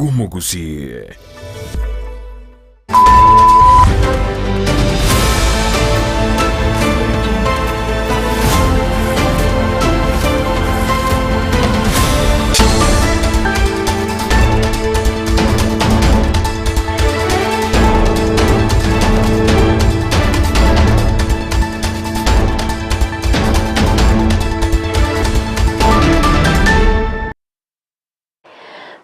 bw'Omogusii.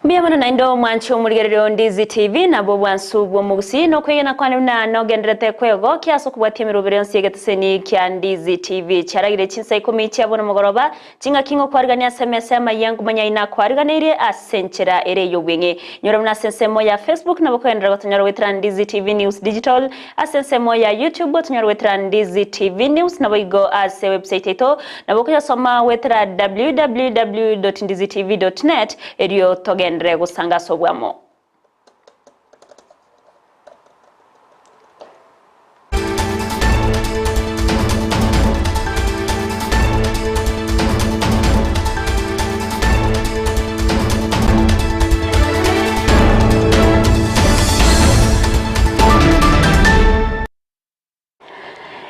Mbuya mono naende omwanchi omorigereria o Ndizi TV nabwo obwansu bw'omogusii na okwegena kwane buna nogenderete kwegokia ase okobwatia emerobero yonsi y'egeteseni kia Ndizi TV. Chiaragire chinsa ikomi chia bono mogoroba, chingaki ng'okwarigania ase emesa y'amayia nkomanya aye nakwariganirie ase enchera ere ey'obweng'e. Nyora buna ase ensemo ya Facebook nabo kogenderera gotonyora goetera Ndizi TV News Digital, ase ensemo ya YouTube otonyore goetera Ndizi TV News naboigo ase website yaito Nabo okoyasoma goetera www.ndizitv.net erio togenderere gosanga ase obwamo.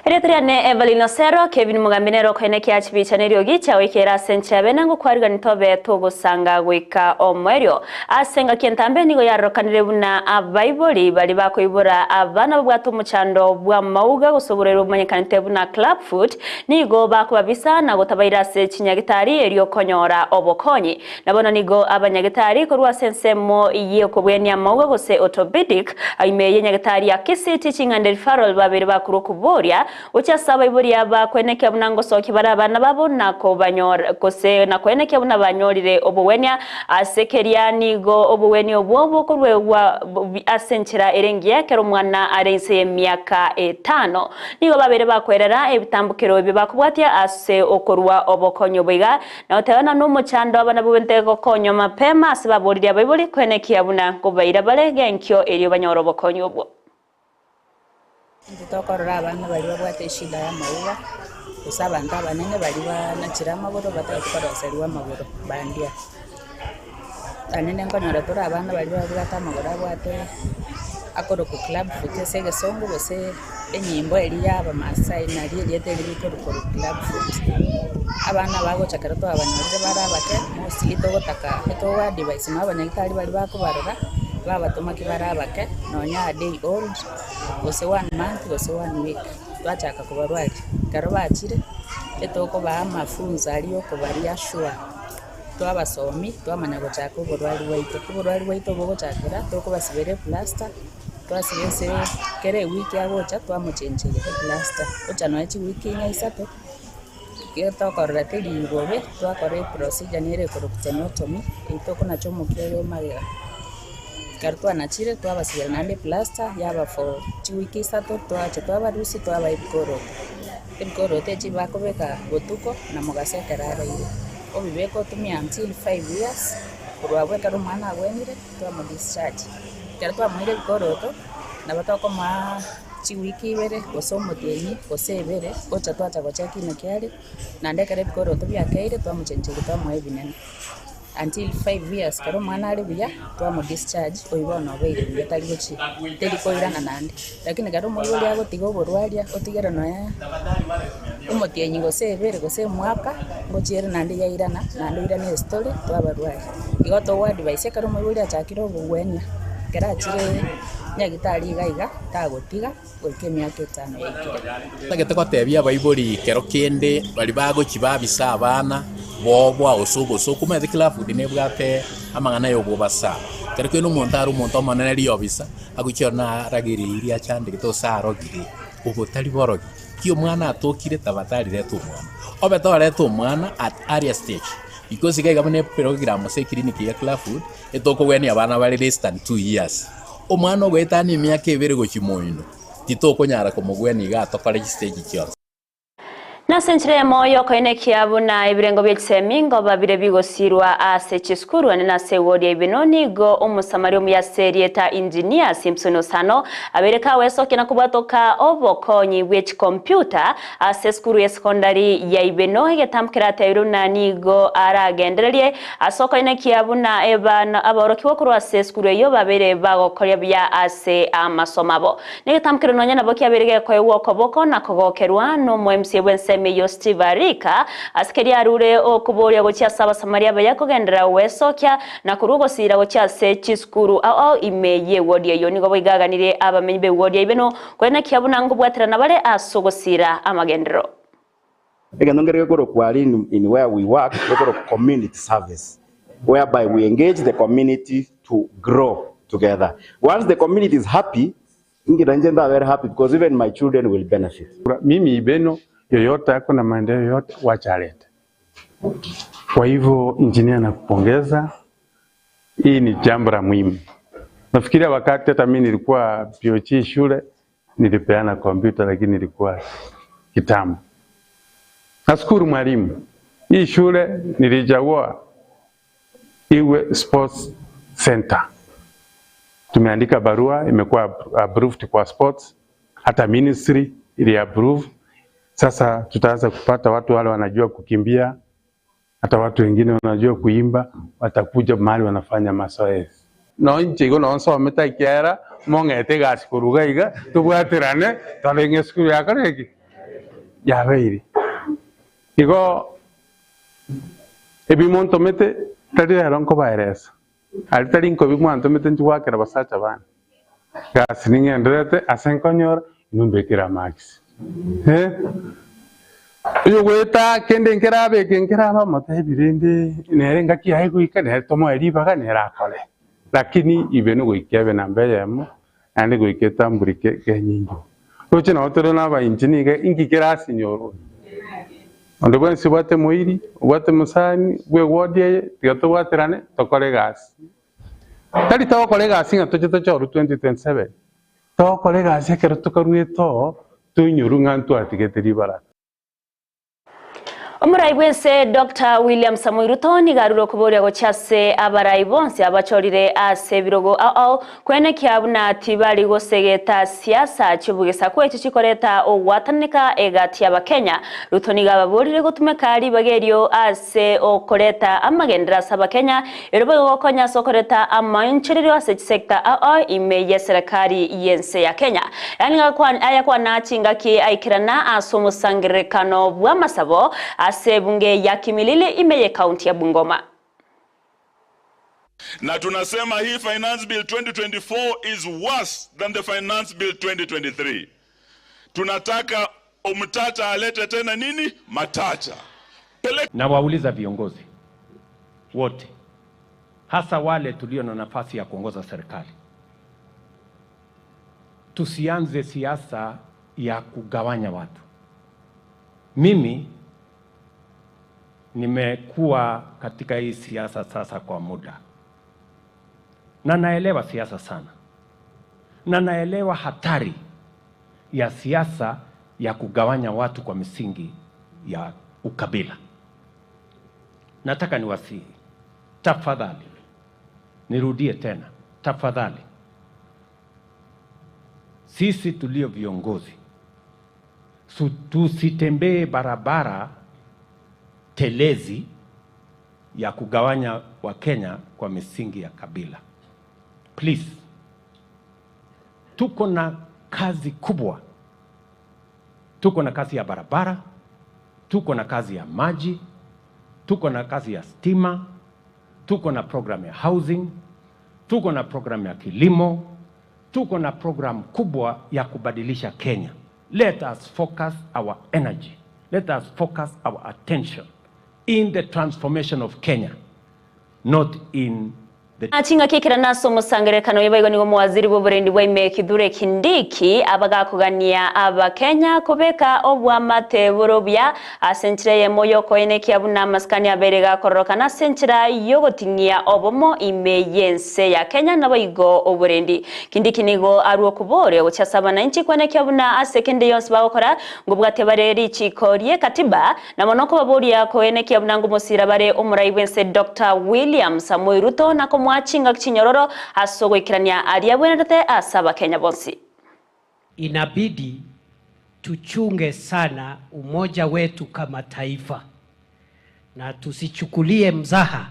Erieta riane Evelyn Osero, Kevin Mugambi nere okoenekia chibicha neriogi chiagoikera ase enchera bene ngokwarigani tobe togosanga goika omoerio. Ase engaki entambe nigo yarorokanire buna abaibori baria bakoibora abana babwate omochando bw'amauga gose oborwaire bomanyekanete buna club foot nigo bakobabisa na gotabaira ase chinyagitari erio konyora obokonyi. Na bono nigo abanyagetari korwa ase ensemo y'okobwenia amauga gose orthopedic, ime y'enyagetari ya Kisii Teaching and Referral babeire bakorwa okoboria gochia ase abaibori aba koenekia buna ngosokia bare abana babo na kobanyora gose na koenekia buna banyorire obogwenia ase keria nigo obogwenia obwo bokoruegwa ase enchera ere engiya ekero omwana are inse y'emiaka etano. Nigo babeire bakoerera ebitambokero ebio bakobwatia ase okorua obokonyi obo iga Na gotebana nomochando abana bobente gokonywa mapema ase baboririe abaibori koenekia buna nkobaira bare genkio erio banyore obokonyi obwo. Intwe tokorora abana baria babwate eshida y'amauga, gose abanto abanene baria banachire amagoro batagete koroserigwa amagoro bandia. Naende nkonyora tore abana baria babwate amagoro abwate akorokwa club foot ase egesongo gose enyimbo eria ya abamasai nario erieta erio rikorokwa club foot. Abana bagocha ekero twabanyorire bare abake, mostly togotaka togo advise nabo abanyagitari baria bakobarora, babatoma ki bare abake nonya a day old, gose one month, gose one week, twachaka kobarwaria. Ekero bachire, etokobaa amafunzo aria ya okobareassure. Twabasomi, twamanya gochaka oborwari bwaito. Oborwari bwaito bogochakera, tokobasibera eplaster, twasiba ase kera ewiki agocha twamochencheria eplaster. Ocha nonya chiwiki inye isato, ekero tokorora teri bobe, twakora eprocedure nere ekorokwa tenotomy, eywo tokonacha omokia oyo magega. Ekero twanachire, twabasibera naende eplaster, yaba for chiwiki isato, twacha twabarusia twabaa ebikoroto. Ebikoroto echi bakobeka botuko na mogaso ekero araire. Obibeke otumie until 5 years, korwa abwo ekero omwana agwenire, twamo discharge. Ekero twamoire ebikoroto, nabo tokomoa chiwiki ibere, gose omotienyi, gose ebere, gocha twacha gocheki inaki are, naende ekero ebikoroto biakeire, twamochencheria twamoa ebinene. Until 5 years, ekero omwana are buya, twamo discharge, oyio bono obeire buya tari gochi teri koirana naende. Lakini ekero omoibori agotiga oborwaria, otigere nonya omotienyi gose ebere gose omwaka, ngochia ere naende yairana, naende oirane estory twabarwaria. Igo togo advise ekero omoibori achakire obogwenia, ekero achire nyagitari iga iga, tagotiga goika emiaka etano yaikire. Ntagete gotebia abaibori kero kende baria bagochia babisa abana boboa gose obosoku, omanyete kila food nebwate amang'ana ya obobasa. Kero kende omonto are omonto omonene riobisa, agochia ororo naragereirie achandegete gose arogire, obo tari borogi. Ki omwana atokire tafadhali reta omwana. Obe toreta omwana at earlier stage, because iga iga buna eprogram ase eclinic ya Claffood, etokogwenia abana bare less than 2 years. Omwana ogoetania emiaka ebere gochia moino, titokonyara komogwenia iga atokore chistage chionsi. Nase enchera eyemo y'okoenekia buna ebirengo bie chisemi ngoba bire bigosirwa ase chisukuru ane nase ewodi ya Ibeno nigo Omosamaria omuya ase erieta Engineer Simpson Osano abeire kagoesokia na kobwatoka obokonyi bwe chikompiuta ase esukuru ya sekondari ya Ibeno egetambo keratebiwe buna nigo aragendererie ase okoenekia buna ebana abaorokigwa korwa ase esukuru eyio babeire bagokoria buya ase amasomo abo. Negetambo keria nonya nabo kiabeire gekoegwa okoboko na kogokerwa n'omoMCA bw'ensemo eyio Steve Arika, ase keria arure okoboria gochia ase Abasamaria abaya kogenderera gwesokia na korwa ogosiira gochia ase chisukuru ao ao ime y'ewodi eyio. Nigo boigo aganirie abamenyi b'ewodi ya Ibeno koenekia buna nkobwaterana bare ase ogosiira amagenderero. Egento nkere gekorokwa aria in where we work gekorokwa community service whereby we engage the community to grow together. Once the community is happy, inche nainche ndabere happy because even my children will benefit. Mimi Ibeno yoyote ako na maendeleo yoyote wacha alete. Kwa hivyo engineer, nakupongeza, hii ni jambo la muhimu. Nafikiria wakati hata mimi nilikuwa POG shule nilipeana kompyuta, lakini nilikuwa kitambo. Nashukuru mwalimu, hii shule nilichagua iwe sports center. Tumeandika barua, imekuwa approved kwa sports, hata ministry ili approve. Sasa tutaanza kupata watu wale wanajua kukimbia, hata watu wengine wanajua kuimba, watakuja mahali wanafanya mazoezi. No inche igo nonsomete ekiagera mong'ete egasi koruga iga tobwaterane tore ng'a esukuru yakore eki yabeire. Igo ebi montomete tari rero nkobaeresa, aria tari nkobi mwantomete inche goakera basacha bane. Egasi ning'endererete ase nkonyora inwe mbekere amakisi. Eh, oyogoeta kende nkerabeke nkeraba omotebi rende nere engaki yaye goika nere tomoe ribaga nere akore. Lakini ibe nogoika ebe namba eyemo naende goika etamburike kenyinga. Roche nabo tore na abainchi niga inki kerasinyorwe? Onde bwensi obwate moiri, obwate mosani bwe ward eye, tiga tobwaterane tokore egasi. Tari togokora egasi ng'a toche tochorwe 2027, togokora egasi ekero tokaruete oo toinyorwe ng'a ntwatigete ribaraka. Omorai bw'ense Doctor William Samoei Ruto nigo arure okoboria gochia ase abarai bonsi abachorire ase ebirogo ao ao koenekia buna tibari gosegeta siasa chi'obogesaku echio chikoreta ogwatananeka egati y'Abakenya. Ruto nigo ababorire gotumeka ribaga erio ase okoreta amagenderero ase Abakenya erio boigo gokonya ase okoreta amaonchorerio ase chisecta ao ao ime y'eserekari y'ense ya Kenya. Aya nigo ayakwana chingaki aikerana ase omosangererekano bw'amasabo ase ebunge ya Kimilili ime y'ecounty ya Bungoma. Na tunasema hii Finance Bill 2024 is worse than the Finance Bill 2023. Tunataka Omtata alete tena nini? Matata. Peleka Nawauliza viongozi wote, hasa wale tulio na nafasi ya kuongoza serikali, tusianze siasa ya kugawanya watu. Mimi nimekuwa katika hii siasa sasa kwa muda na naelewa siasa sana, na naelewa hatari ya siasa ya kugawanya watu kwa misingi ya ukabila. Nataka niwasihi tafadhali, nirudie tena, tafadhali, sisi tulio viongozi tusitembee barabara telezi ya kugawanya Wakenya kwa misingi ya kabila. Please, tuko na kazi kubwa. Tuko na kazi ya barabara, tuko na kazi ya maji, tuko na kazi ya stima, tuko na program ya housing, tuko na program ya kilimo, tuko na program kubwa ya kubadilisha Kenya. Let us focus our energy, let us focus our attention in the transformation of Kenya, not in The Na chingaki ekero nase omosangererekano oyo boigo nigo omowaziri bw'oborendi bwa ime Kithure Kindiki abagakogania Abakenya kobeka obwamate bore obuya ase enchera eyemo y'okoenekia buna amasikani abeire gakororokana ase enchera y'ogoting'ia obomo ime y'ense ya Kenya naboigo oborendi. Kindiki nigo arwe okoboria gochia ase abananchi koenekia buna ase kende yonsi bagokora ngobwatia bare richiko ri'ekatiba Na mono nkobaboria koenekia buna ngomosira bare omorai bw'ense Doctor William Samoei Ruto na komoa chingaki chinyororo ase ogoikerania aria abwenerete ase Abakenya bonsi. Inabidi tuchunge sana umoja wetu kama taifa na tusichukulie mzaha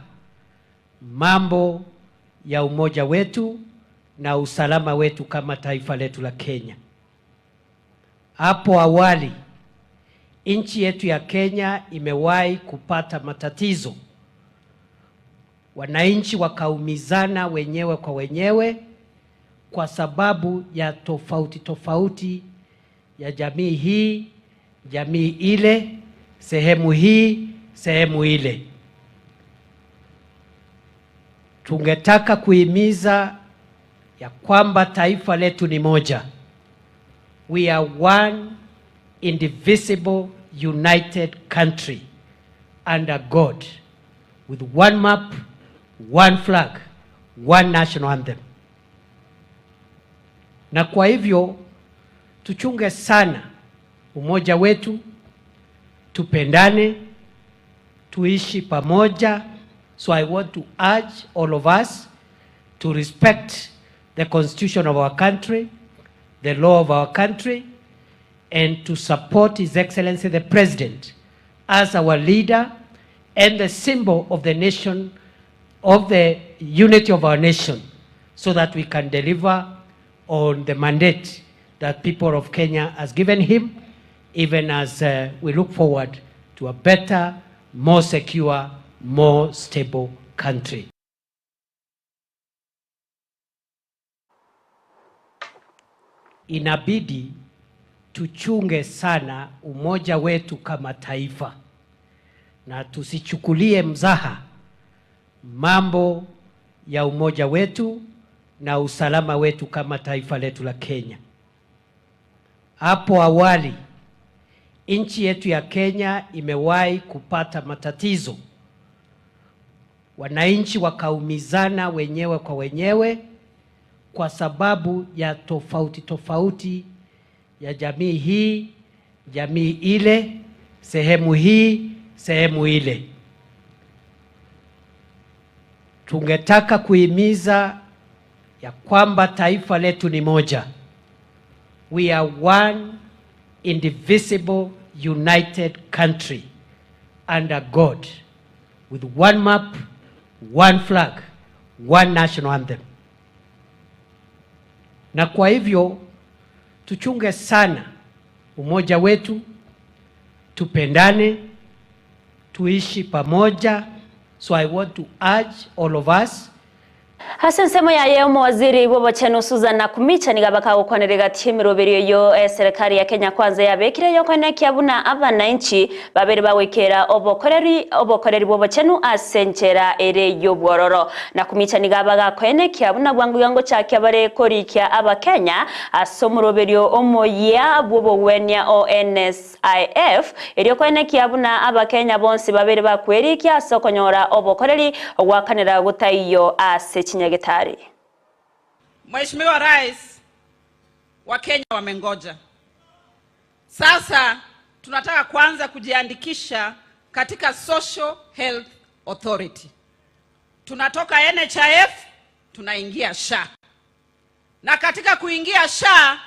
mambo ya umoja wetu na usalama wetu kama taifa letu la Kenya. Hapo awali nchi yetu ya Kenya imewahi kupata matatizo, wananchi wakaumizana wenyewe kwa wenyewe kwa sababu ya tofauti tofauti ya jamii hii, jamii ile, sehemu hii, sehemu ile. Tungetaka kuhimiza ya kwamba taifa letu ni moja. We are one indivisible united country under God with one map, one flag, one national anthem. Na kwa hivyo tuchunge sana umoja wetu, tupendane, tuishi pamoja. So I want to urge all of us to respect the constitution of our country, the law of our country, and to support His Excellency the President as our leader and the symbol of the nation, of the unity of our nation, so that we can deliver on the mandate that people of Kenya has given him, even as we look forward to a better, more secure, more stable country. Inabidi tuchunge sana umoja wetu kama taifa na tusichukulie mzaha mambo ya umoja wetu na usalama wetu kama taifa letu la Kenya. Hapo awali nchi yetu ya Kenya imewahi kupata matatizo, wananchi wakaumizana wenyewe kwa wenyewe kwa sababu ya tofauti tofauti ya jamii hii, jamii ile, sehemu hii, sehemu ile. Tungetaka kuhimiza ya kwamba taifa letu ni moja. We are one indivisible united country under God with one map, one flag, one national anthem. Na kwa hivyo tuchunge sana umoja wetu, tupendane, tuishi pamoja. So I want to urge all of us Ase ensemo yaye omowaziri bw'obochenu Susan Nakhumicha nigo abakagokwanera egati y'emeroberio eyio eserekari ya Kenya Kwanza yabekire y'okoenekia buna abananchi babere bagoikera obokoreri obokoreri bw'obochenu ase enchera ere y'obwororo. Nakhumicha nigo abagakoenekia buna bwango iga ngochakia bare korikia abakenya ase omoroberio omoyia bw'obogwenia o NSIF erio koenekia buna Abakenya bonsi babere bakwerikia ase okonyora obokoreri ogwakanera gotaiyo ase chinyagetari. Mheshimiwa Rais, Wakenya wamengoja. Sasa tunataka kuanza kujiandikisha katika Social Health Authority. Tunatoka NHIF tunaingia SHA. Na katika kuingia SHA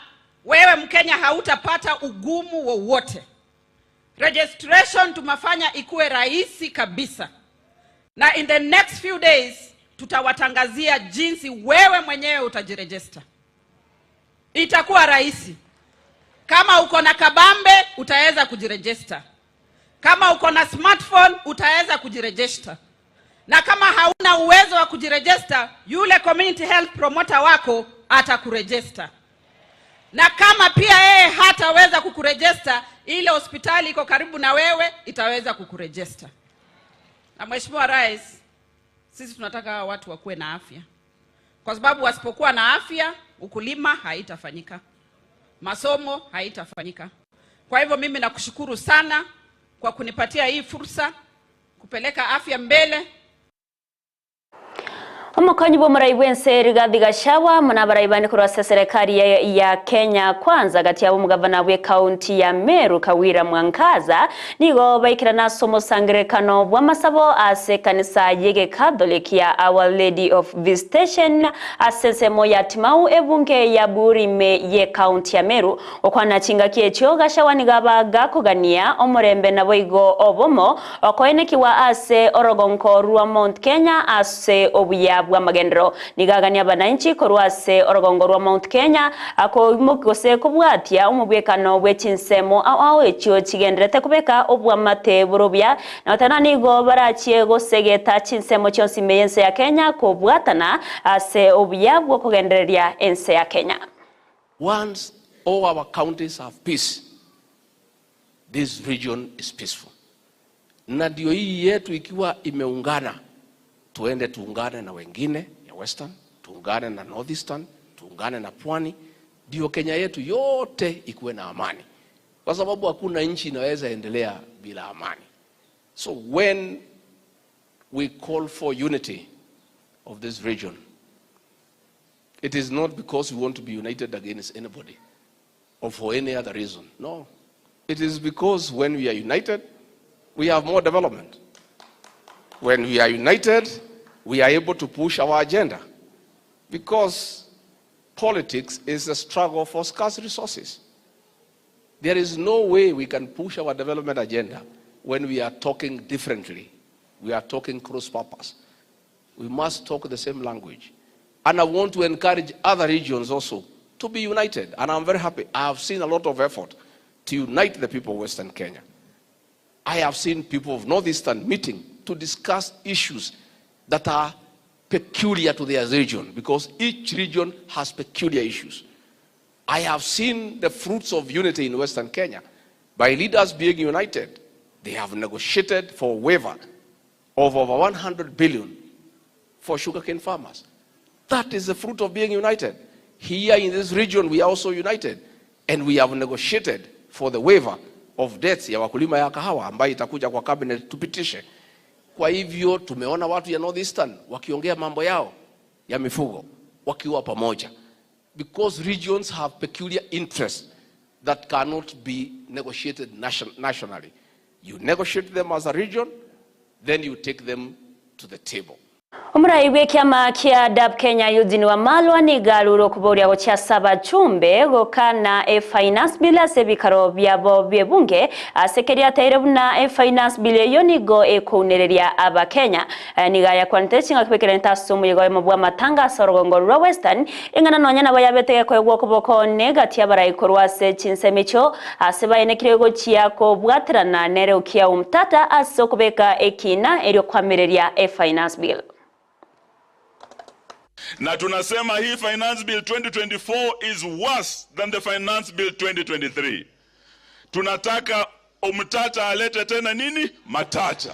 wewe Mkenya hautapata ugumu wowote. Registration tumefanya ikuwe rahisi kabisa, na in the next few days tutawatangazia jinsi wewe mwenyewe utajiregister. Itakuwa rahisi. Kama uko na kabambe utaweza kujiregister, kama uko na smartphone utaweza kujiregister, na kama hauna uwezo wa kujiregister, yule community health promoter wako atakuregister. Na kama pia yeye hataweza kukuregister, ile hospitali iko karibu na wewe itaweza kukuregister. Na Mheshimiwa Rais, Sisi tunataka hawa watu wakuwe na afya, kwa sababu wasipokuwa na afya, ukulima haitafanyika, masomo haitafanyika. Kwa hivyo mimi nakushukuru sana kwa kunipatia hii fursa kupeleka afya mbele. Omokonyi bw'omorai bw'ense Rigathi Gachagua amo nabarai bande korwa ase eserekari ya Kenya Kwanza gati yabo omogavana bw'ekaunti ya Meru Kawira Mwangaza nigo baikerana ase omosangererekano bw'amasabo ase ekanisa y'egekatholiki ya Our Lady of Visitation ase ensemo ya Timau ebunge ya Buuri ime y'ekaunti ya Meru. Gokwana chingaki echio Gachagua nigo aba gakogania omorembe naboigo obomo Okoenekigwa ase orogonko rwa Mount Kenya ase obuya bw'amagenderero. Nigo agania abananchi korwa ase orogongo rwa Mount Kenya koimokia gose kobwatia omobwekano bwe chinsemo ao ao echio chigendererete kobeka obwamate borobia na goteba nigo barachie gosegeta chinsemo chionsi ime y'ense ya Kenya kobwatana ase obuya bw'okogendereria ense ya Kenya. Once all our counties have peace, this region is peaceful. Na ndio hii yetu ikiwa imeungana, tuende tuungane na wengine ya Western, tuungane na Northeastern, tuungane na Pwani, ndio Kenya yetu yote ikuwe na amani, kwa sababu hakuna nchi inaweza endelea bila amani. So when we call for unity of this region, it is not because we want to be united against anybody or for any other reason. No. It is because when we are united, we have more development. When we are united, we are able to push our agenda. Because politics is a struggle for scarce resources. There is no way we can push our development agenda when we are talking differently. We are talking cross purpose. We must talk the same language. And I want to encourage other regions also to be united. And I'm very happy. I have seen a lot of effort to unite the people of Western Kenya. I have seen people of Northeastern meeting to discuss issues that are peculiar to their region, because each region has peculiar issues. I have seen the fruits of unity in Western Kenya. By leaders being united, they have negotiated for a waiver of over 100 billion for sugarcane farmers. That is the fruit of being united. Here in this region, we are also united, and we have negotiated for the waiver of debts ya wakulima ya kahawa ambayo itakuja kwa cabinet tupitishe. Kwa hivyo tumeona watu ya Northeastern wakiongea mambo yao ya mifugo wakiwa pamoja, because regions have peculiar interests that cannot be negotiated nationally. You negotiate them as a region, then you take them to the table. Omorai bw'ekiama kia DAP Kenya Eugene Wamalwa nigo arure okoboria gochia ase abachumbe gokana e-finance bill ase ebikaro biabo bi'ebunge ase keria ateire buna e-finance bill eyio nigo ekounereria abakenya. Nigo ayakwanete chingaki bekerenete ase omoyega oyomo bw'amatanga ase orogongo rwa Western eng'ana nonya nabo yabete gekoegwa okoboko negati y'abarai korwa ase chinsemo echio ase baenekire gochia kobwaterana nere Okiya Omtata ase okobeka ekina erio koamereria e-finance bill. Na tunasema hii finance bill 2024 is worse than the finance bill 2023. Tunataka Omtata alete tena nini? Matata.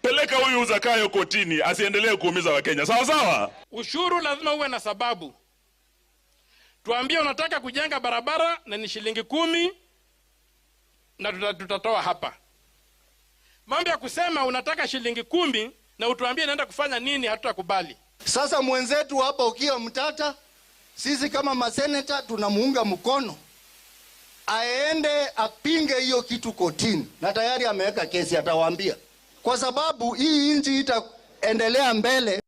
Peleka huyu Zakayo kotini asiendelee kuumiza Wakenya. Sawa sawa? Ushuru lazima uwe na sababu. Tuambie unataka kujenga barabara na ni shilingi 10 na tutatoa hapa. Mambo ya kusema unataka shilingi 10 na utuambie naenda kufanya nini, hatutakubali. Sasa mwenzetu hapa Okiya Omtata, sisi kama maseneta tunamuunga mkono aende apinge hiyo kitu kotini, na tayari ameweka kesi, atawaambia, kwa sababu hii nchi itaendelea mbele.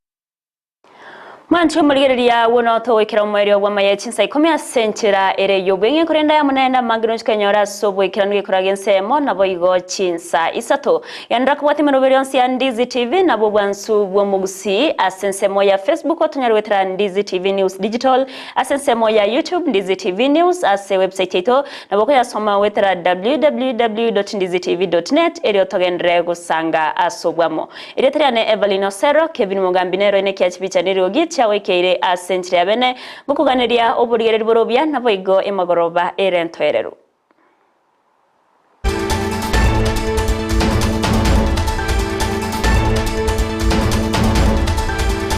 Mwanche omorigereria buna otogoikera omoerio bw'amaya chinsa ikomi ase enchera ere y'obweng'e korende aya naende amang'ina ochikanyora ase oboikeranu gekora g'ensemo naboigo chinsa isato. Genderera kobwata emeroberi yonsi ya Ndizi TV nabwo obwansu bw'omogusii ase ensemo ya Facebook otonyare goetera Ndizi TV News Digital ase ensemo ya YouTube Ndizi TV News ase website yaito nabo okoyasoma goetera www.ndizitv.net erio togenderere gosanga ase obwamo. Erieta riane Evelyn Osero, Kevin Mogambi nero ine kia chibicha neriogi chiagoikeire ase enchera ya bene ngokoganeria oborigereria bore obuya naboigo emagoroba ere entoereru.